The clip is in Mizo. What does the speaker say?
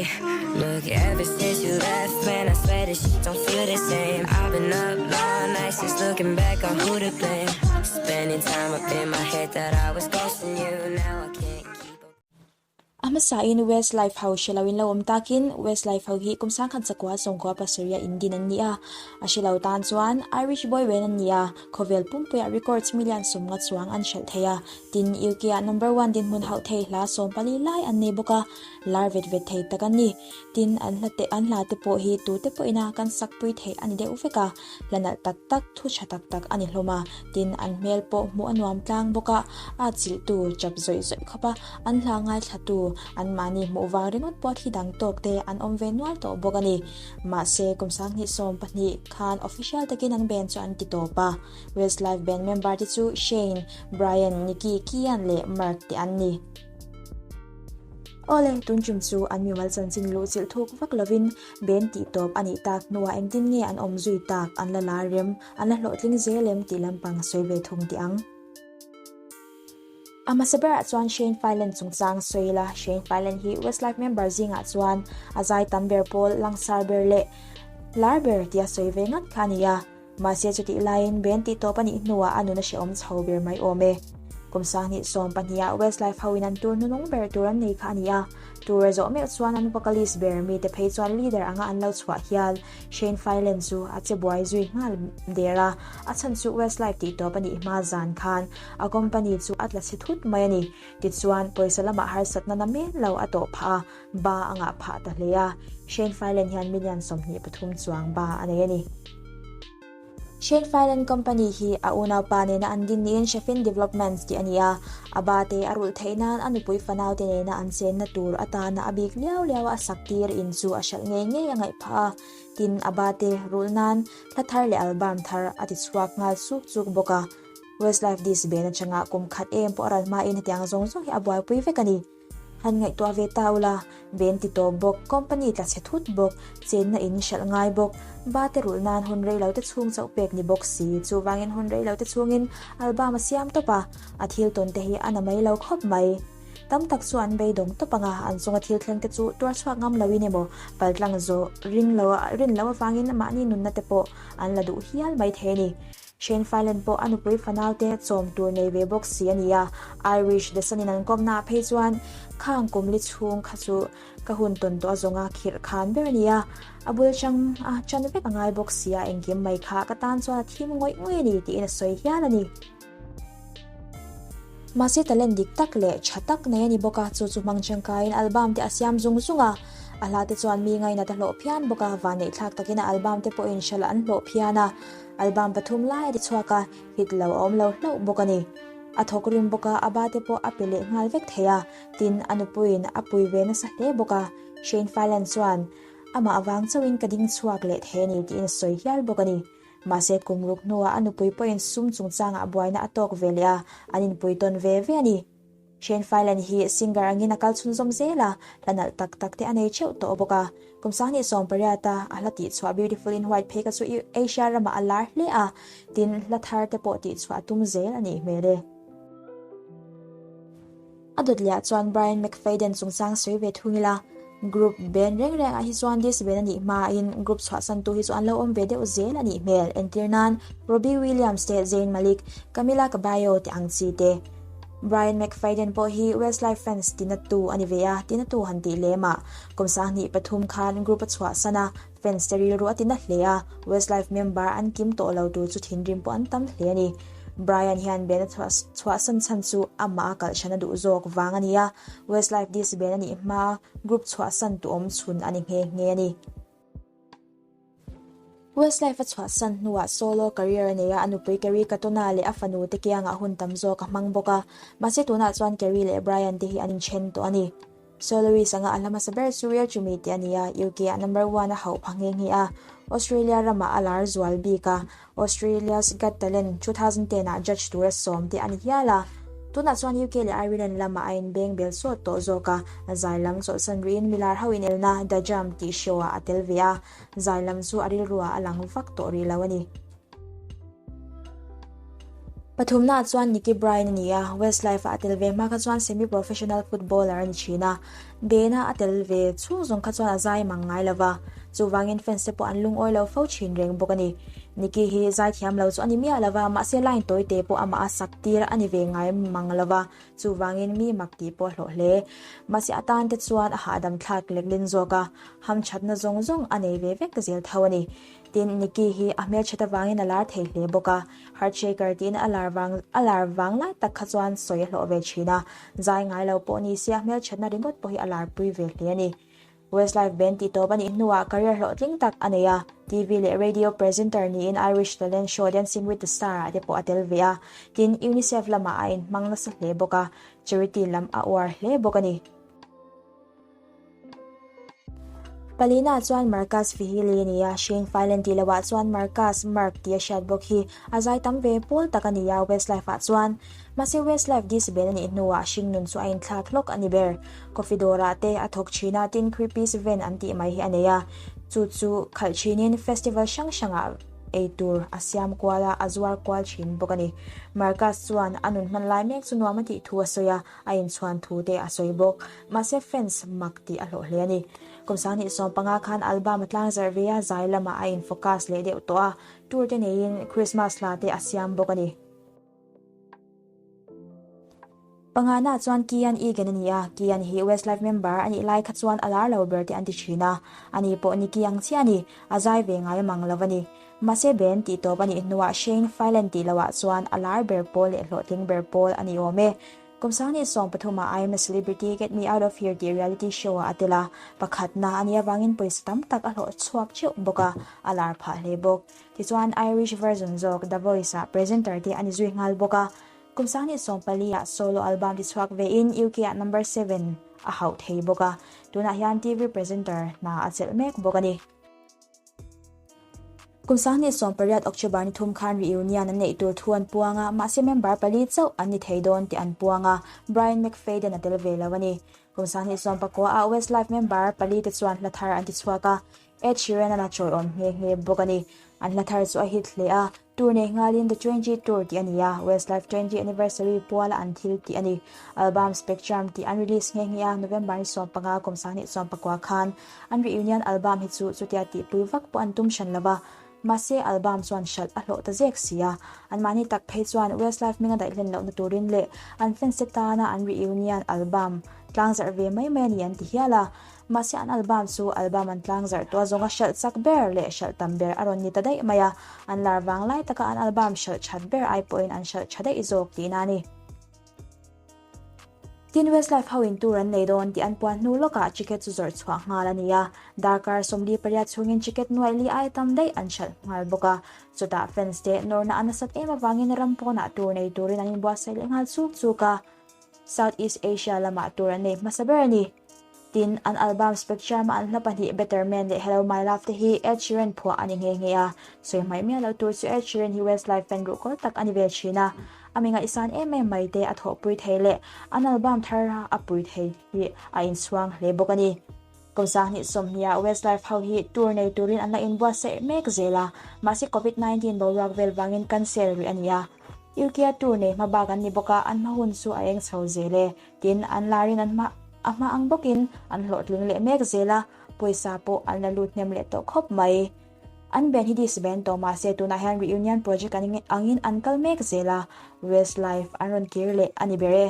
Hey, look, ever since you left, man, I swear this shit don't feel the same. I've been up all night since looking back on who to blame. Spending time up in my head that I was ghosting you. Now I can't keep up. A hmasain Westlife ho hre loin lo awm takin Westlife ho hi kum 1997 in din an ni a, a hre lo tan chuan Irish boy band an ni a, khawvel pumpuiah records million 50 chuang an hrelh thei a, tin UK ah number one dinhmun hauh thei hla 14 lai an nei bawk a, lar vet vet thei tak an ni. Tin, an hla te an hla te pawh hi tute pawhin a kan sak pui theih a ni deuh vek a, hla nalh tak tak, thu tha tak tak a ni hlawm a, tin, an hmel pawh hmuh a nuam tlang bawk a, a chilhtu chap zawih zawih khawp a, an hla ngaithlatu, anmahni hmuh vang ringawt pawh thli dang tawk te an awm ve nual tawh bawk a ni. Mahse, kum 2012 khan official takin an band chu an ti tawp a, Westlife band member te chu Shane, Brian, Nicky, Kian leh Mark te an ni. Awle, tun tum chu an mimal chanchin luh chilh thuk vak lovin ben tih tawp a nih tak hnuah engtin nge an awm zui tak, an la lar rem, an la hlawhtling zel em tih lampang a sawi ve thung tih ang. A hmasa berah chuan Shane Filan chungchang sawi ila, Shane Filan hi Westlife member zingah chuan a zai tam ber pawl, langsar ber leh lar ber tia sawi ve ngat kha a ni a. Mahse chutih laiin Ben tih tawp a nih hnuah a nun a hrehawm chho ber mai awm e. Kum 2012 ah Westlife ho in an tour hnunung ber tur an nei kha a ni a, tour a zawh meuh chuan an vocalist ber mite phei chuan leader anga an lo chhuah hial Shane Filan chu a che buai zui nghal der a, a chhan chu Westlife tih tawp a nih hma zan khan a company chu a tla chhe thut mai a ni. Tichuan pawisa lamah harsatna na men lo a tawh phah a, ba a ngah phah ta hle a, Shane Filan hian million 23 chuang ba a nei a ni. Shane Filan Company hi a unaupa nena an din niin Shafin Developments tih a ni a, a ba te a rulh theih nan a nupui fanau te nena an chenna tur atana a bik liau liau a sak tir in chu a hralh ngei ngei a ngaih phah a, tin a ba te rulh nan hla thar leh album thar a ti chhuak nghal chuk chuk bawk a. Westlife Disc band atanga kum khat em pawh a ral hmain hetiang zawng zawng hi a buaipui vek a ni. Han ngaihtuah ve ta ula, ben ti tawp bawk, company tla chhe thut bawk, chenna in hralh ngai bawk, ba te rulh nan hun rei lo te chhung chauh pek ni bawk si, chuvangin hun rei lo te chhungin album a siam tawp a, a thil tawn te hi a na mai lo khawp mai. Tam tak chu an beidawng tawp ang a, an chunga thil thleng te chu tuar chhuak ngam loin emaw, paltlang zawh ring lo rin loh avangin mahni nunna te pawh an la duh hial mai thei a ni. Shane Filan pawh a nupui fanaute chawm tur nei ve bawk si a ni a, Irish The Sun in an kawmnaah phei chuan khang kum li chhung kha chu ka hun tawn tawh a zawnga khirh khan ber a ni a, a bul chang a chan vek a ngai bawk si a, engkim mai kha ka tan chuan a thim ngawih ngawih a ni tiin a sawi hial a ni. Mahse talent dik tak leh tha tak nei a ni bawk a, chu chu hmang tangkaiin album te a siam zung zung a, a hla te chuan mi ngainat a hlawh phian bawk a, vanneih thlak takin a album te pawhin hralh an hlawh phian a. Album pathum lai a ti chhuak a, hit lo a awm lo hlauh bawk a ni. A thawk rim bawk a, a ba te pawh a pe leh nghal vek thei a, tin a nupuiin a pui ve nasa hle bawk a. Shane Filan chuan, Amah avang chauhin ka ding chhuak leh thei a ni tiin a sawi hial bawk a ni. Mahse kum ruk hnuah a nupui pawhin sum chungchangah buaina a tawk ve leh a, an inpui tawn ve ve a ni. Shane Filan hi singer angin a kal chhunzawm zel a, hla nalh tak tak te a nei theuh tawh bawk a. Kum 2018 a a hla tihchhuah Beautiful in White phei kha chu Asia ramah a lar hle a, tin hla thar te pawh tihchhuah a tum zel a nih hmel e. A dawt leh ah chuan Brian McFadden chungchang sawi ve thung ila, group band reng reng ah hi chuan disc band a nih hmain group chhuahsantu hi chu an lo awm ve deuh zel a nih hmel, entir nan Robbie Williams te, Zayn Malik, Camila Cabello te ang chi te. Brian McFadden pawh hi Westlife fans tinatu a ni ve a, tinatu han tih lem ah kum 2003 khan group a chhuahsan a, fans te rilru a tina hle a, Westlife member an kim tawh lo tur chu thinrim pawh an tam hle a ni. Brian hian band a chhuahsan chhan chu amah a kalhhran a duh zawk vang a ni a, Westlife disc band a nih hma group chhuahsan tu awm chhun a ni nghe nghe a ni. Westlife a chhuahsan hnuah solo career a nei a, a nupui Kerry Katona leh a fanu te kiangah hun tam zawk a hmang bawk a, mahse tunah chuan Kerry leh Brian te hi an inthen tawh a ni. Soloist anga a hla hmasa ber chu Real To Me tih a ni a, UK ah number one a hauh pha nghe nghe a, Australia ramah a lar zual bik a, Australia's Got Talent 2010 ah judge tura sawm te a ni hial a. Tunah chuan UK leh Ireland lamah a inbeng bel sawt tawh zawk a, zai lam chawlhsan ruiin milar ho inelna The Jump tih show ah a tel ve a, zai lam chu a rilruah a lang vak tawh rih lo a ni. Pathumnaah chuan Nicky Bryan a ni a, Westlife-a a tel ve hma kha chuan semi-professional footballer a ni thin a, Dena a tel ve chhung zawng kha chuan a zai mang ngai lo va, chuvangin fans te pawh an lungawi lo fo thin reng bawk a ni. Nicky hi zai thiam lo chu a ni miah lo va, mahse line tawi te pawh amah a sak tir a ni ve ngai mang lo va, chuvangin mi mak tih pawh a hlawh hle. Mahse a tan te chuan a hahdam thlak leklin zawk a, hamthatna zawng zawng a nei ve vek zel tho a ni. Tin, Nicky hi a hmelthat avangin a lar thei hle bawk a, Heartshaker tiin a lar vang a lar vang lai tak kha chuan sawi a hlawh ve thin a, zai ngai lo pawh ni se a hmelthatna ringawt pawh hi a larpui ve hle a ni. Westlife band tih tawp a nih hnuah career hlawhtling tak a nei a, TV leh radio presenter niin Irish talent show Dancing with the Star ah te pawh a tel ve a, tin UNICEF lamah a inhmang nasa hle bawk a, charity lam a uar hle bawk a ni. Palina chuan Marcus Fihili a ni a, Shane Filan tih lohah chuan Marcus, Mark tih a hriat bawk hi a zai tam ve pawl tak a ni a Westlife ah chuan. Mahse Westlife disband a nih hnuah hringnun chu a inthlak hlawk a ni ber. Coffee dawrah te a thawk thin a, tin Creepy's Van an tih mai hi a nei a, chu chu khalh thinin festival hrang hrangah ei tur a siam kual a, a zuar kual thin bawk a ni. Marcus chuan a nun hman lai mek chu nuam a tih thu a sawi a, a inchhuan thu te a sawi bawk. Mahse fans mak tih a hlawh hle a ni. Kum 2015 khan album a tlang zarh ve a, zai lamah a in focus leh deuh tawh a, tour te neiin Christmas hla te a siam bawk a ni. Pangana chuan Kian Egan a ni a, Kian hi Westlife member a nih lai kha chuan a lar lo ber te an ti thin a, ani pawh Nicky ang chiah a ni, a zai ve ngai mang lo a ni. Mahse Ben tih tawp a nih hnuah Shane Filan tih lohah chuan a lar ber pawl leh hlawhtling ber pawl a ni awm e. Kum 2013 ah I am a Celebrity, Get Me Out of Here tih reality show ah a tel a, pakhatna a nih avangin pawisa tam tak a hlawh chhuak theuh bawk a, a lar phah hle bawk. Tichuan Irish version zawk The Voice ah presenter te a ni zui nghal bawk a. Kum 2014 ah solo album ti chhuak ve in UK ah number 7 a hauh thei bawk a, tunah hian TV presenter hna a chelh mek bawk a ni. Kum 2018 October ni thum khan reunion an neih tur thu an puang a, mahse member pali chauh an ni thei dawn tih an puang a, Brian McFadden a tel ve lo a ni. Kum 2019 ah Westlife member pali te chuan hla thar an ti chhuak a, Ed Sheeran a la chawiawm nghe nghe bawk a ni. An hla thar chu a hit hle a, tour nei nghalin The Twenty Tour tih a ni a, Westlife 20 Anniversary puala an thil tih a ni. Album Spectrum tih an release nghe nghe a, November ni 15 kum 2019 khan an reunion album hi chu chutia tihpui vak pawh an tum hran lo va, mahse album chuan hralh a hlawh ta zek si a. Anmahni tak phei chuan Westlife hminga daihlen lohna turin leh an fans te tana an reunion album tlangzarh ve mai mai a ni an ti hial a. Mahse an album chu album an tlangzarh tuah zawnga hralh chak ber leh hralh tam ber a rawn ni ta daih mai a, an lar vang lai taka an album hralh that ber ai pawhin an hralh tha daih zawk tihna a ni. Tin Westlife ho in tour an nei dawn tih an puan hnu lawkah ticket chu zawrh chhuah nghal a ni a, darkar 48 chhungin ticket nuaih li ai tam daih an hralh nghal bawk a, chutah fans te nawrna a nasat em avangin ram pawnah tour nei turin an inbuatsaih leh nghal chuk chuk a, South East Asia lamah tour an nei hmasa ber a ni. Tin, an album Spectrum-a an hla pahnih Better Man leh Hello My Love te hi Ed Sheeran phuah a ni nghe nghe a. Sawi hmaih miah loh tur chu Ed Sheeran hi Westlife fan ruhkawl tak a ni ve thin a. A mi ngaihsan em em mai te a thawhpui thei leh an album thar a pui thei hi a inchhuang hle bawk a ni. Kum 2020 ah Westlife ho hi tour nei turin an la inbuatsaih mek zel a, mahse Covid 19 boruak vel vangin cancel rih a ni a. UK a tour nei hma bak an ni bawk a, an hma hun chu a eng chho zel e. Tin, an larin an hma a hma ang bawkin an hlawhtling leh mek zel a, pawisa pawh an la lut hnem leh tawh khawp mai. An band hi disband tawh mahse tunah hian reunion project angin an kal mek zel a, Westlife an rawn kir leh a ni ber e.